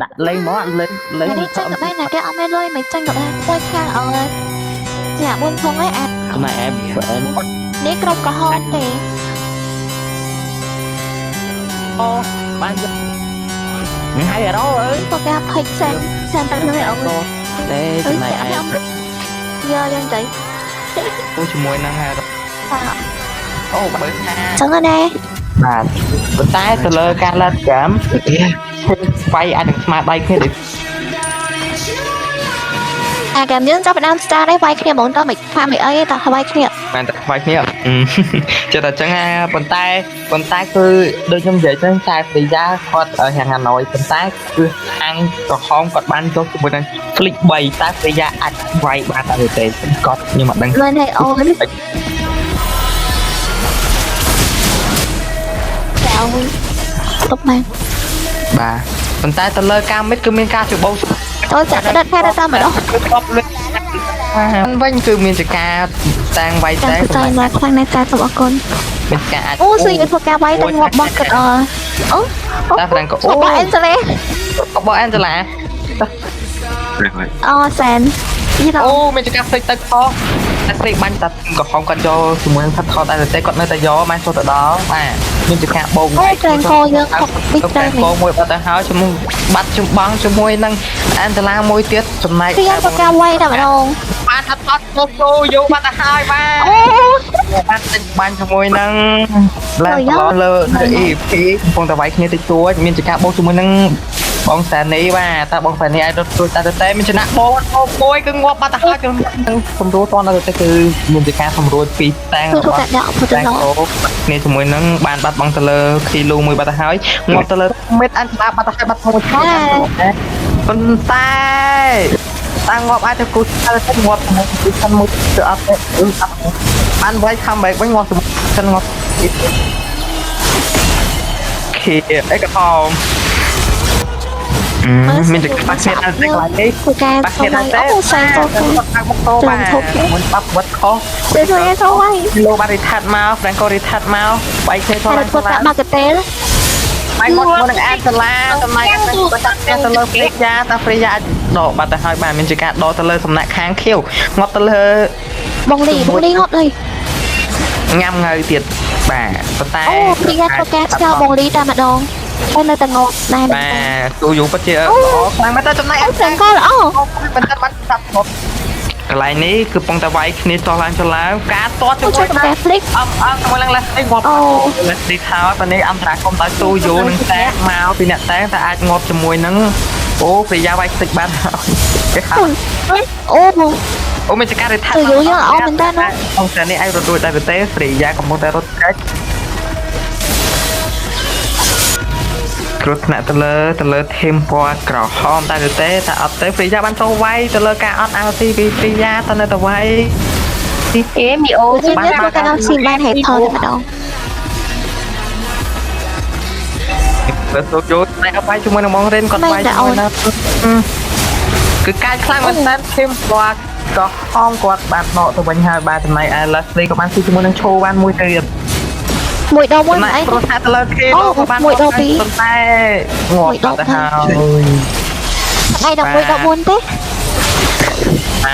ដាក់លេងហ្មងលេងលេង នេះចាញ់ក៏បានណាគេអត់មានលុយមិនចាញ់ក៏បានមួយខាងអើយចា4ផងឯងអា ចំណែកអែម នេះក្រុមក្រហមទេ អូបានយកហើយអរអើយ ក៏គេភិចសែនសែនទៅនឹងអូយ ទេចំណែកអែម យកយ៉ាងទៅ គូជាមួយនឹងហើយអូបើថា ចឹងណា បាទប៉ុន្តែទៅលើការលេតហ្គេមស្បៃអាចនឹងស្មើដៃគ្នាដូច អាហ្គេមយើងចាប់ផ្ដើម start ឯងវាយគ្នាហ្មងតមិនផាមិនអីតវាយគ្នា បានតែស្បែគ្នាចិត្តតែចឹងណាប៉ុន្តែប៉ុន្តែគឺដូចខ្ញុំនិយាយចឹងតែប្រយ៉ាគាត់ហាងហាណូយប៉ុន្តែគឺហាងក្រហមគាត់បានយកជាមួយនឹង flick 3តែប្រយ៉ាអាចវាយបានតែទេគាត់ខ្ញុំអត់ដឹង លឿនហើយអូនចៅតបមក បាទប៉ុន្តែទៅលើការមិត្តគឺមានការច្របូក អូចាក់ដិតផែតាមម្ដង គឺតបលុយវិញគឺមានជាការតាំងវាយ ចាំ តែ ទៅមកខ្លាំងណាស់ចាសូមអរគុណ មានការអាច អូសុយធ្វើការវាយទៅងាប់បោះគិតអអូ តែហ្វ្រាំងក៏អូ អូបោះអេនសាឡេ បោះអេនសាឡា អូសែនយី អូមានចកាផ្លេចទៅខតែផ្លេចបាញ់តាក្រហមគាត់យកជាមួយនឹងថតថតតែគាត់នៅតែយកបានចូលទៅដល់បាទមានចកាបោក អូក្រានកយើងខកពី ទៅ ទៅ កមួយបាត់ទៅហើយជាមួយបាត់ចំបងជាមួយនឹងអេនសាឡាមួយទៀតចំណែក គឺយើងធ្វើការវាយតែម្ដង បានថតថតគោយកបាត់ទៅហើយបាទ អូ បានទិញបាញ់ជាមួយនឹងឡានលើ EP កំពុងតែវាយគ្នាតិចតួចមានចកាបោកជាមួយនឹងបងសានីបាទតើបងសានីអាចរត់រួចតែតែមានចំណាក់បោកបោកមួយគឺងាប់បាត់ទៅហើយគឺនឹងសម្រួលតនៅតែគឺមានចការសម្រួលពីតាំង គឺ របស់ ធ្វើការដាក់ពុទ្ធ តាំង ឡោ អូគ្នាជាមួយនឹងបានបាត់បង់ទៅលើគីឡូមួយបាត់ទៅហើយងាប់ទៅលើមេតអន្តរាបាត់ទៅហើយបាត់មួយប៉ុន្តែតាំងងាប់អាចទៅគូទៅងាប់មួយគូសិនមួយទៅអត់ទេអឺអត់បានវាយខំបែកវិញងាប់សិនងាប់ខៀអីក៏ហមមានតែបាក់គ្នាដល់កន្លែងនេះ ធ្វើការ បាក់គ្នា វា ដល់តែ យអូសែនចូល គាត់បើកមុខតបាទមុនបាប់វត្តខុស ទៅជួយចូលវាយ ឡូបានរីថាត់មកហ្វ្រាំងកូរីថាត់មកបែកគ្នាចូល តែធ្វើការបាក់កតេល បែកមកជាមួយនឹងអាសាឡាចំណែកអាសាឡាទៅលើហ្វ្រិយ៉ាតាហ្វ្រិយ៉ាដកបាត់ទៅហើយបាទមានជាការដកទៅលើសំណាក់ខាងខៀវងាប់ទៅលើ បងលីបងលីងាប់លី ញ៉ាំងៅទៀតបាទប៉ុន្តែ អូព្រីយ៉ាធ្វើការស្គាល់បងលីតែម្ដងតែនៅតែងាប់ដែរ បាទទូយូពិតជាល្អខ្លាំងមែនតើចំណែក អូសែនកល្អ ប៉ុន្តែបាត់ចាប់ងាប់កន្លែងនេះគឺពងតែវាយគ្នាចោះឡើងចោះឡើងការទាត់ អូ ជាមួយ ជួយធ្វើការ flick អមអមជាមួយនឹងលេសអីងាប់ អូ លេសទីថោតនេះអន្តរាគមដោយទូយូនឹងតែមកពីអ្នកតែតែអាចងាប់ជាមួយនឹងអូព្រិយាវាយខ្ទេចបានគេហៅ អូបង អូមានចការថា ទូយូយើងល្អមែនតើណា អង្គតែនេះអាចរត់រួចដែរទេព្រិយាកំពុងតែរត់កាច់គ្រោះថ្នាក់ទៅលើទៅលើធីមពណ៌ក្រហមតែទេតែអត់ទេព្រិយាបានចូលវាយទៅលើការអត់អាទីពីព្រិយាតែនៅតែវាយ អេមីអូ ជួយយើងធ្វើការដល់ស៊ីបានហេតុផលតែម្ដង ទៅទៅយោតែអត់បាយជាមួយនឹងបងរិនគាត់បាយជាមួយនឹងគឺកាយខ្លាំងមែនតើធីមពណ៌ក្រហមគាត់បានដកទៅវិញហើយបាទចំណែកឯ Leslie ក៏បានស៊ីជាមួយនឹងឈោបានមួយទៀត មួយដងមួយ ចំណែក អី គ្រោះថ្នាក់ទៅលើគេក៏បាន មួយដងពីរ ប៉ុន្តែងាប់ មួយដង ទៅហើយ ថ្ងៃ11 14ទេ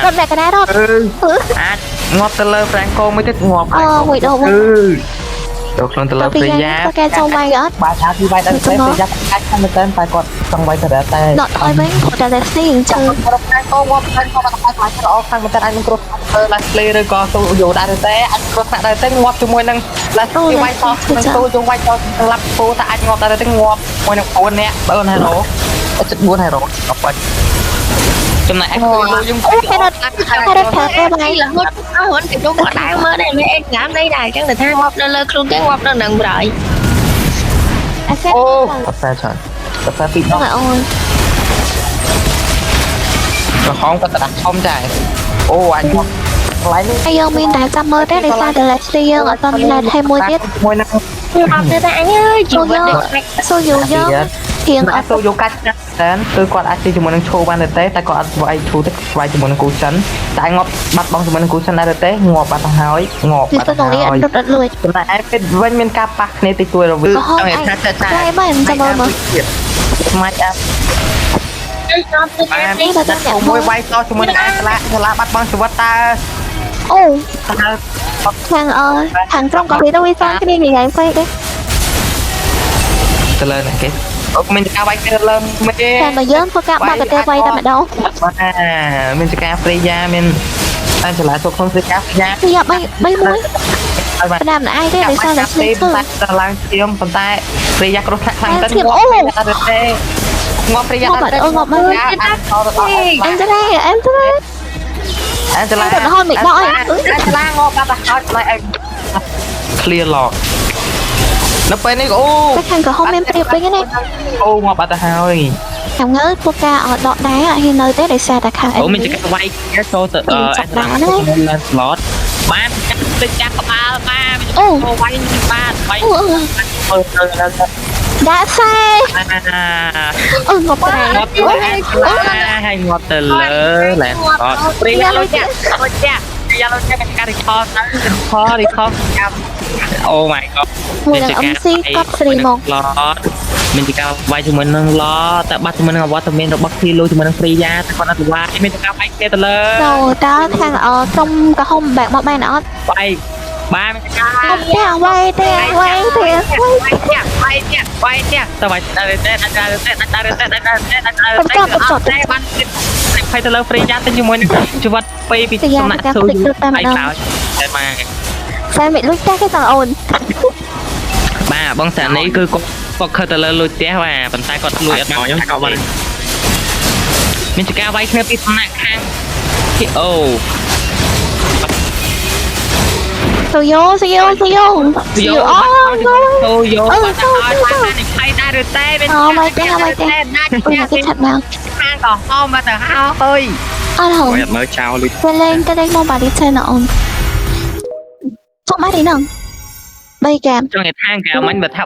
រត់អ្នកកណារត់ គឺអាចងាប់ទៅលើ Franco មួយទៀតងាប់ អូមួយដងមួយ គឺចូលខ្លួនទៅលើ ពី ព្រិយា ធ្វើការចូលវាយអត់ បាទអាចពីវាយដល់តែព្រិយាអាចខាងទៅតែគាត់ចង់វាយទៅតែ ដកថយវិញព្រោះតែ Leslie ជឿ គ្រោះថ្នាក់កងាប់ខាងក៏បានខ្លាចល្អខាងមែនតើអាចនឹងគ្រោះថ្នាក់ទៅ Leslie ឬក៏ទូយោដែរទេអាចគ្រោះថ្នាក់ដែរទេងាប់ជាមួយនឹង Leslie វាយតនឹងទូយោវាយតស្លាប់ពូតែអាចងាប់ដែរទេងាប់មួយនឹង4នាក់4 hero ចិត្ត4 hero អត់បាច់ចំណែកអេលូយើង អូគេរត់គេរត់ប្រាប់គេវាយ រហូតអស់រត់ទៅជុំអត់ដែរមើលដែរមានអេក្រាមដីដែរអញ្ចឹងតែថាងាប់នៅលើខ្លួនគេងាប់នៅនឹងប្រយ អាសេ អូអត់តែច្រើនអត់តែពីរដង អូយ ក្រហមក៏ត្រាស់ធំដែរអូអាចងាប់កន្លែងនេះ ហើយយើងមានតែចាំមើលទេដោយសារតែ Leslie យើងអត់ទាន់លែថែមួយទៀត មួយនឹង ងាប់ទៅតែអញអើយជីវិតដូចខ្លាច សូយូយើងរៀងអត់ អាចចូលយកកាច់តែគឺគាត់អាចទីជាមួយនឹងឈោបានទេតែគាត់អត់វាយឈូទេវាយជាមួយនឹងគូសិនតែងាប់បាត់បង់ជាមួយនឹងគូសិនដែរទេងាប់បាត់ទៅហើយងាប់ គឺ បាត់ទៅ ទៅនេះ ហើយ រត់អត់លួច ចំណែកឯពេលវិញមានការប៉ះគ្នាតិចតួចរវើ ក្រហម ចង់និយាយថាចា ខ្លាយមែនចាំមើលមើល ស្មាច់អា បាន នេះបើតែ មួយវាយតជាមួយនឹងអាសាឡាសាឡាបាត់បង់ជីវិតតើ អូ តើ ខាងអខាងក្រុមក៏វាទៅវាសងគ្នាញ៉ៃពេកដែរ ទៅលើណាគេអូមានការវាយទៅលើមេ តែបើយើងធ្វើការបាក់កទេវាយតែម្ដង បាទមានចការហ្វ្រីយ៉ាមានអាសាឡាចូលក្នុងហ្វ្រីយ៉ាហ្វ្រីយ៉ា ពី3 3 1 ហើយបាទ ផ្ដាំឯងទេដោយសារតែឆ្លៀតធ្វើ តែឡើងឈាមប៉ុន្តែព្រាយាគ្រោះថ្នាក់ខ្លាំងទៅងាប់អត់ទេងាប់ព្រាយាអត់ទេ អញ្ចឹងអញ្ចឹង អញ្ចឡាអញ្ចឡាងាប់បាត់ហើយឆ្លៃអី clear lock នៅពេលនេះអូ តែខាងក្រហមមានព្រៀបវិញណា អូងាប់បាត់ទៅហើយ ខាងងើធ្វើការអត់ដកដែរអត់ហ៊ាននៅទេដោយសារតែខាង អូមានចការវាយចូលទៅអឺឡើង slot បានកាត់ទៅចាក់ក្បាលបាទមាន អូ ចូលវាយបាទវាយ អូ ទៅទៅទៅ ដាក់ខ្សែ អា អឺងាប់ត្រែ ងាប់ទៅហើយងាប់ទៅលើឡែន slot ព្រីយ៉ាលុយចាលុយចាយ៉ាលុយចាការ record ទៅ record ចាំអូ my god មួយនឹង MC កត់ស្រីមក ឡតមានចការវាយជាមួយនឹងឡតែបាត់ជាមួយនឹងអវត្តមានរបស់គីឡូជាមួយនឹងហ្វ្រីយ៉ាតែគាត់អត់វាយមានចការវាយគ្នាទៅលើ ចូលតើខាងអក្រុមក្រហមបែកមកបានអត់ វាយបាទមានចការ ងាប់ទេវាយទេវាយទេ វាយទៀតវាយទៀតវាយទៀតតើវាយដល់ទេដល់ទេដល់ទេដល់ទេដល់ទេតែបានភ័យទៅលើហ្វ្រីយ៉ាទៅជាមួយនឹងជីវិតពីពីសំណាក់ស៊ូហើយក្រោយតែមក ខ្សែមិនលួចតែគេបងអូន បាទបងសានេះគឺគាត់គាត់ខិតទៅលើលួចផ្ទះបាទប៉ុន្តែគាត់លួចអត់បាន ខ្ញុំកោបាន មានចការវាយគ្នាពីសំណាក់ខាងអូ សូយ៉ូសូយ៉ូសូយ៉ូសូយ៉ូអូ សូយ៉ូបាត់ទៅហើយបាននេះភ័យដែរឬទេមាន អូមកទេមកទេ ណាច់ អូគេឆាត់មក ខាងក៏ហមមកទៅហើយ អត់ហង អត់មើលចោលលុយ ទៅលេងទៅលេងមកបារីឆែនអូនជប់មកទីហ្នឹង3ហ្គេម ចង់និយាយថាហ្គេមមិញបើថា